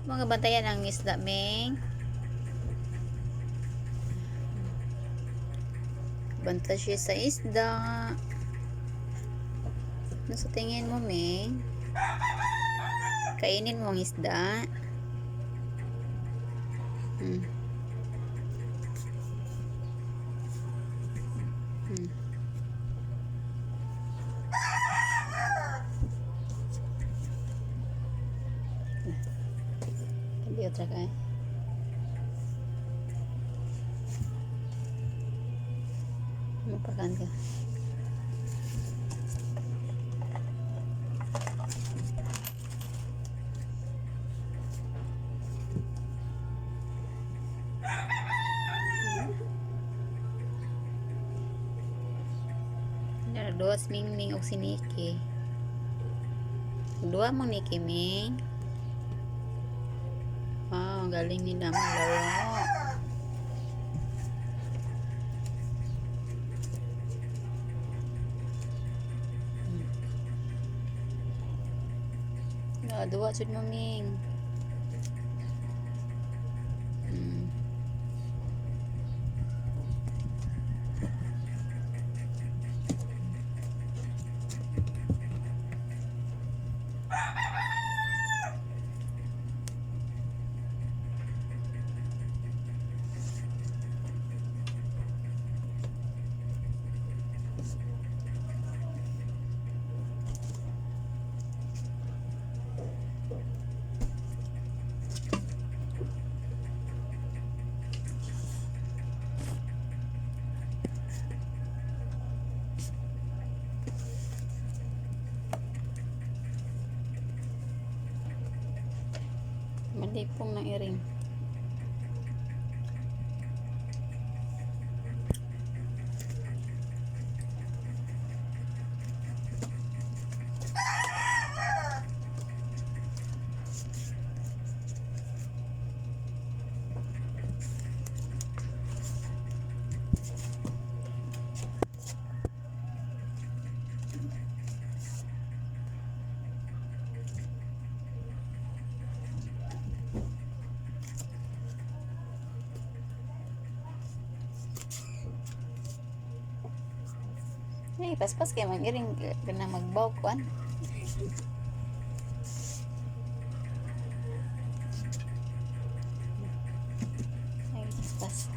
Mga bantayan ang isda, Ming. Banta siya sa isda. Ano sa tingin mo, Ming? Kainin mo ang isda? Tabi otra ka eh. Mapakan ka. Duas Ming Ming og si Nikki. Duwa mo, Nikki, Ming. Wow, ang galing nila maglaro. Duwa jud mo, Ming. Malipong ng iring. Ay, paspas kay mang iring kana magbaw kuan. Ay, paspas.